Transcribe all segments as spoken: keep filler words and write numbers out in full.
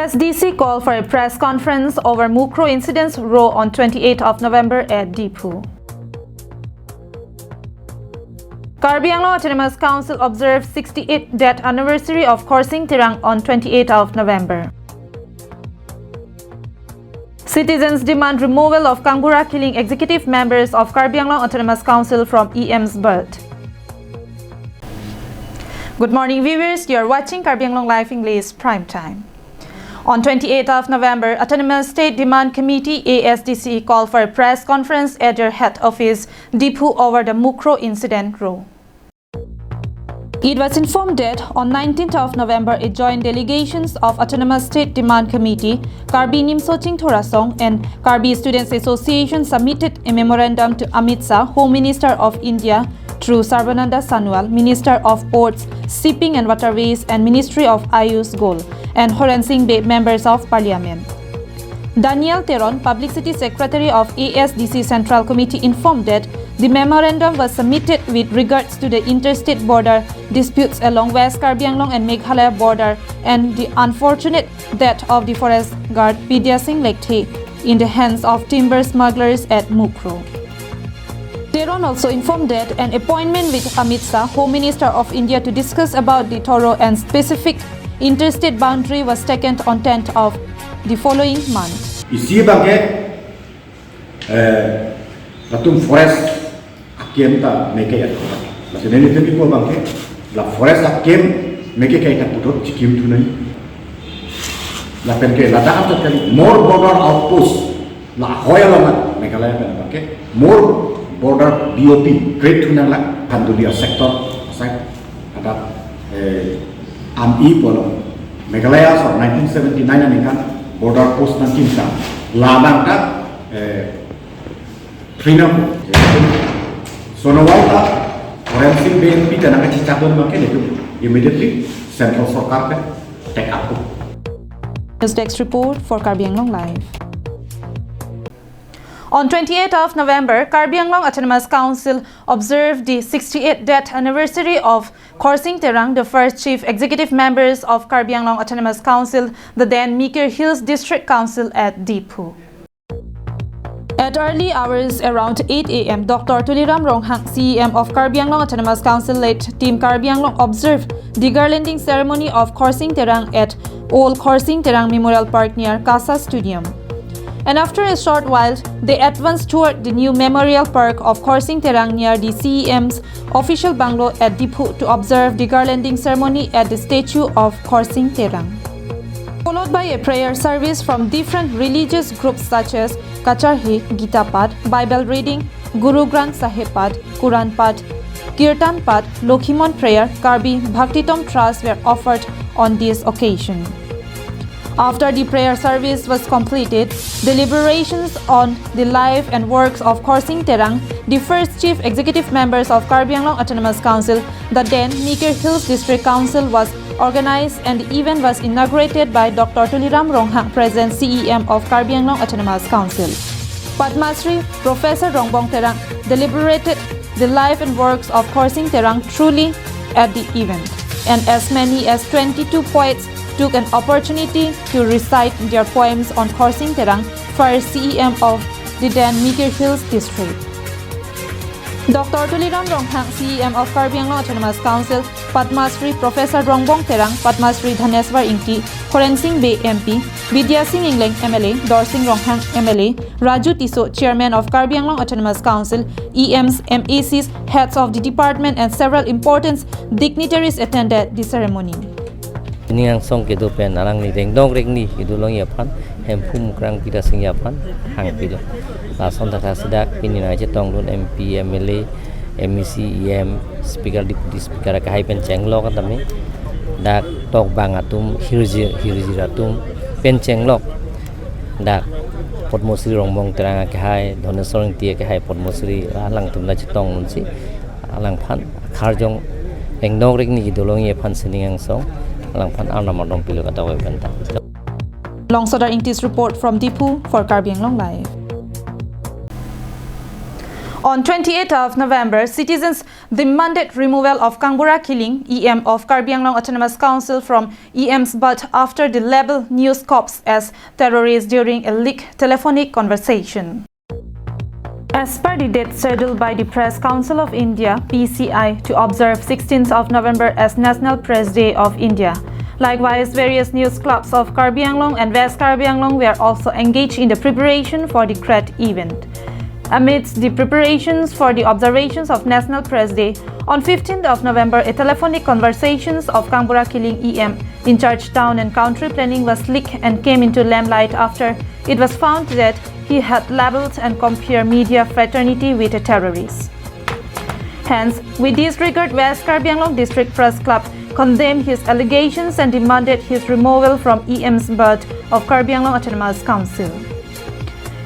S D C call for a press conference over Mukroh incidents row on twenty-eighth of November at Diphu. Karbi Anglong Autonomous Council observed sixty-eighth death anniversary of Khorsing Terang on twenty-eighth of November. Citizens demand removal of Kangbura killing executive members of Karbi Anglong Autonomous Council from E M's berth. Good morning, viewers. You are watching Karbi Anglong Live English Prime Time. On twenty-eighth of November, Autonomous State Demand Committee, A S D C, called for a press conference at their head office, Diphu, over the Mukroh incident row. It was informed that on nineteenth of November, a joint delegations of Autonomous State Demand Committee, Karbi Nimso Chingthor Asong and Karbi Students Association submitted a memorandum to Amit Shah, Home Minister of India, through Sarbananda Sonowal, Minister of Ports, Shipping and Waterways, and Ministry of Ayush Gol, and Horen Sing Bey, members of Parliament. Daniel Teron, Publicity Secretary of A S D C Central Committee, informed that the memorandum was submitted with regards to the interstate border disputes along West Karbi Anglong and Meghalaya border and the unfortunate death of the forest guard Bidya Singh Lekthe in the hands of timber smugglers at Mukroh. Teron also informed that an appointment with Amit Shah, Home Minister of India, to discuss about the thorough and specific interstate boundary was taken on tenth of the following month. Isi abangke, eh, latum forest akim ta meke ya. Lasi neli tadi po abangke, la forest akim meke kaita puthot chikim thunai. Lapen ke ladak atat kali more border outpost. Lahei along Meghalaya pen abangke more border B O P create thu nanglang Khanduli sector asai ada, eh, Ami pulo Meghalaya aso nineteen seventy-nine aningkan border post nangkimta labang ta, eh, Freedom Sonowal ta Horen Sing Bey M P ta nangkachechak abangke netum immediately central sorkar pen take up. News Desk report for Karbi Anglong Live. On twenty-eighth of November, Karbi Anglong Autonomous Council observed the sixty-eighth death anniversary of Khorsing Terang, the first chief executive members of Karbi Anglong Autonomous Council, the then Mikir Hills District Council at Diphu. At early hours around eight A M, Doctor Tuliram Ronghang, C E M of Karbi Anglong Autonomous Council, led Team Karbi Anglong observed the garlanding ceremony of Khorsing Terang at Old Khorsing Terang Memorial Park near Kasa Stadium. And after a short while, they advanced toward the new memorial park of Khorsing Terang near the C E M's official bungalow at Diphu to observe the garlanding ceremony at the statue of Khorsing Terang. Followed by a prayer service from different religious groups such as Kacharhe, Gita Path, Bible reading, Guru Granth Sahib Path, Quran Path, Kirtan Path, Lokhimon prayer, Karbi Bhaktitom Trust were offered on this occasion. After the prayer service was completed, deliberations on the life and works of Khorsing Terang, the first chief executive members of Karbi Anglong Autonomous Council, the then Mikir Hills District Council, was organized and the event was inaugurated by Doctor Tuliram Ronghang, present C E M of Karbi Anglong Autonomous Council. Padma Shri Professor Rongbong Terang deliberated the life and works of Khorsing Terang throughly at the event, and as many as twenty-two poets took an opportunity to recite their poems on Khorsing Terang, first C E M of the then Mikir Hills District. Doctor Tuliram Ronghang, C E M of Karbi Anglong Autonomous Council, Padma Shri Professor Rongbong Terang, Padma Shri Dhaneswar Ingti, Horen Sing Bey M P, Bidya Sing Engleng M L A, Dorsing Ronghang M L A, Raju Tisso, Chairman of Karbi Anglong Autonomous Council, E Ms, M A Cs, heads of the department and several important dignitaries attended the ceremony. Sining angsong kedo pen alangli rengdok rengni kedo longji aphan, Hemphu Mukrang Bidya Sing aphan hangpilo. Lason thakthak si dak pini nangchetongdun M P, M L A, M A C, E M, Speaker, Deputy Speaker akehai pen chenglok tame. Dak tokbang atum, hirjir, hirjir atum pen chenglok. Dak Padma Shri Rongbong Terang akehai, Dhaneswar Ingti akehai Padma Shri alangtum nangchetongdunsi alangphan akarjong rengdok rengni kedo longji aphan sining angsong alangphan arnam ardom pilo kadokave pen ta. Longsodar Ingti's report from Diphu for Karbi Anglong Live. On twenty-eighth of November, citizens demanded removal of Kangbura Killing, E M of Karbi Anglong Autonomous Council, from E M's berth after the label news cops as terrorist during a leaked telephonic conversation. As per the date scheduled by the Press Council of India, P C I, to observe sixteenth of November as National Press Day of India. Likewise, various news clubs of Karbi Anglong and West Karbi Anglong were also engaged in the preparation for the great event. Amidst the preparations for the observations of National Press Day, on fifteenth of November, a telephonic conversations of Kangbura Killing, E M in charge town and country planning was leaked and came into limelight after it was found that he had labeled and compared media fraternity with a terrorist. Hence, we disregard West Karbi Anglong District Press Club condemned his allegations and demanded his removal from E M's berth of Karbi Anglong Autonomous Council.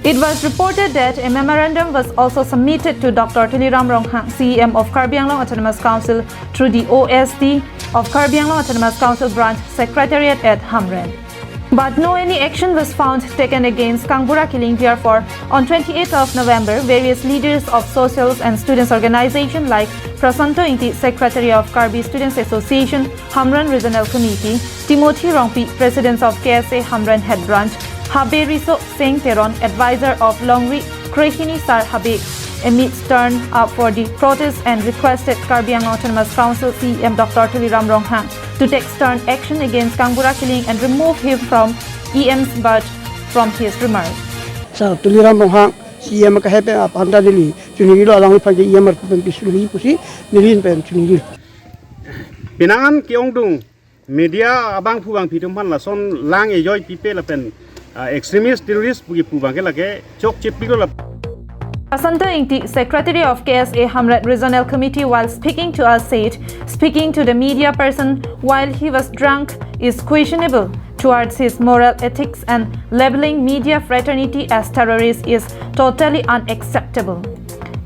It was reported that a memorandum was also submitted to Doctor Tuliram Ronghang, C E M of Karbi Anglong Autonomous Council, through the O S D of Karbi Anglong Autonomous Council Branch Secretariat at Hamren. But no any action was found taken against Kangbura Killing. Therefore, on twenty-eighth of November, various leaders of social and students organization like Prasanto Ingti, Secretary of Karbi Students Association, Hamren Regional Committee, Timothy Rongpi, President of K S A Hamren Head Branch, Habe Riso Singh Teron, advisor of Longri Krehini Sar Habe, amidst turn up for the protest and requested Karbi Anglong Autonomous Council C E M Doctor Tuliram Ronghang to take stern action against Kangbura Killing and remove him from E M's berth from his remarks. Sir Tuliram Ronghang, C E M kahe pen aphan ta neli chinilo, alangliphan ke E M arpu pen pisulhi pusi neli pen chinilo. Penang an ke-ongdung media abangphu bangphi atum aphan lason lang ejoi pipe lapen, ah, extremist terrorist pu kipu abang ke lake chokche pilo la. Prasanto Ingti, Secretary of K S A Hamren Regional Committee, while speaking to us, said speaking to the media person while he was drunk is questionable towards his moral ethics and labeling media fraternity as terrorist is totally unacceptable.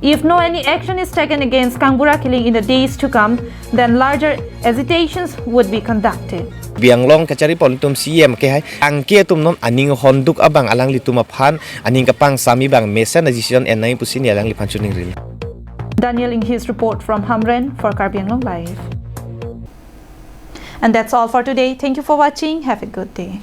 If no any action is taken against Kangbura Killing in the days to come, then larger agitations would be conducted. Karbi Anglong kachari pon atum C E M ke hai, angke atum non aning honduk abang alanglitum aphan aning kapangsam abang mesen a-decision en nangji pusi neli alangliphan chiningrilo. Daniel Inghi's report from Hamren for Karbi Anglong Live. And that's all for today. Thank you for watching. Have a good day.